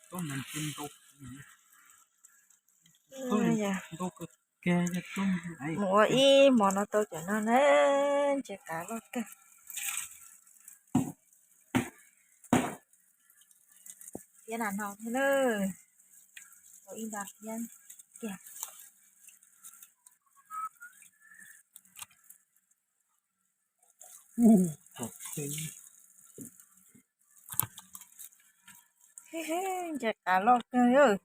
Mus ua ib hmo no tau cov no na, ntses qav loj kawg. Thiab na no thiab na, ua ib nta thiab kiag. Ntses qav loj kawg.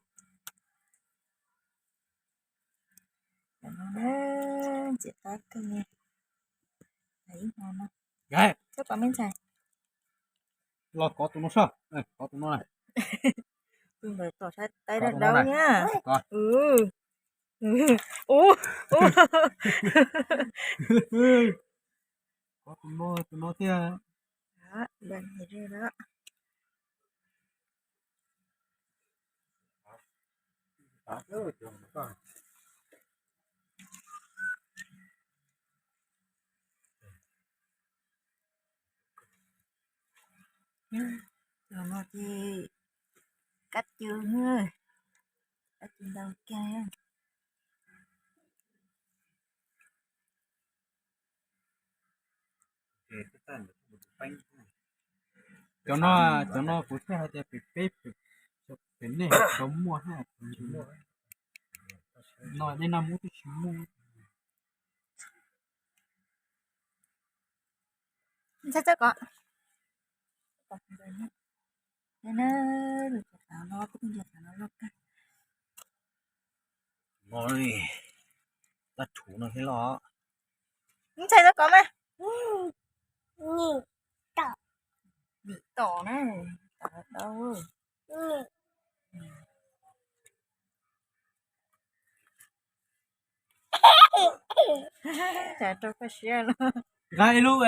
Ntses qav kawg. Los kov tus no soj, kov tus no na. Tus ntawd tom saib taib dawb dawb na. Kov tus no, tus no thiab. Tus no ces kab cw, kab cw ntau kiag. Cov no, cov no kuv thiaj hais tias pem peb, pem nej tau muaj ha. No nej noj mub twb tsis muaj. Ntxhais txawj kov. No, laj thuv no thiab los. Ntxhais txawj kov mas. Nim tom na, tom dawb. Cas rau koj siab no. Nqa ib lub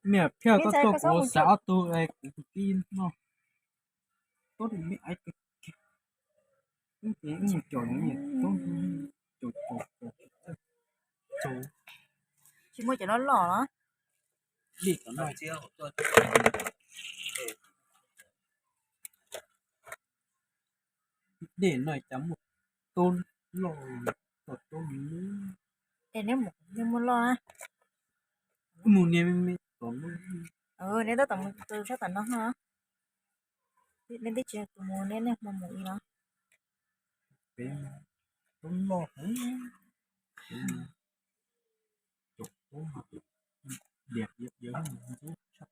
niam phiaj koj tuaj kuv xav ob tug kuv tus tij no. Tub me aiv ces mus caum nws niam tub. Tsis muaj cov loj loj los. Dej no cas muaj tub loj, tub loj. Es neb mus, neb muaj loj na. Mus niam me me tom no. Neb tab tom mus sab tom no ho. Neb twb tsis tus mus, neb niaj hmo mus ib los. Peb tub loj heev. Caum tub diam diam ntub tshaj.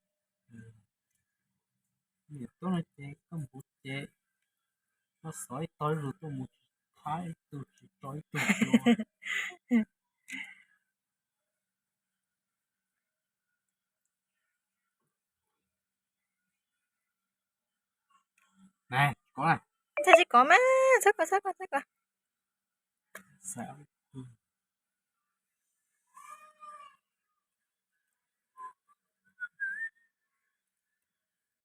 Niam tub no ces koj mus ces koj xov ib tog zus tuaj mus tsis thab ib tug tsis tso ib tug. Txhob tsis kov mas, txhob kov, txhob kov, txhob kov.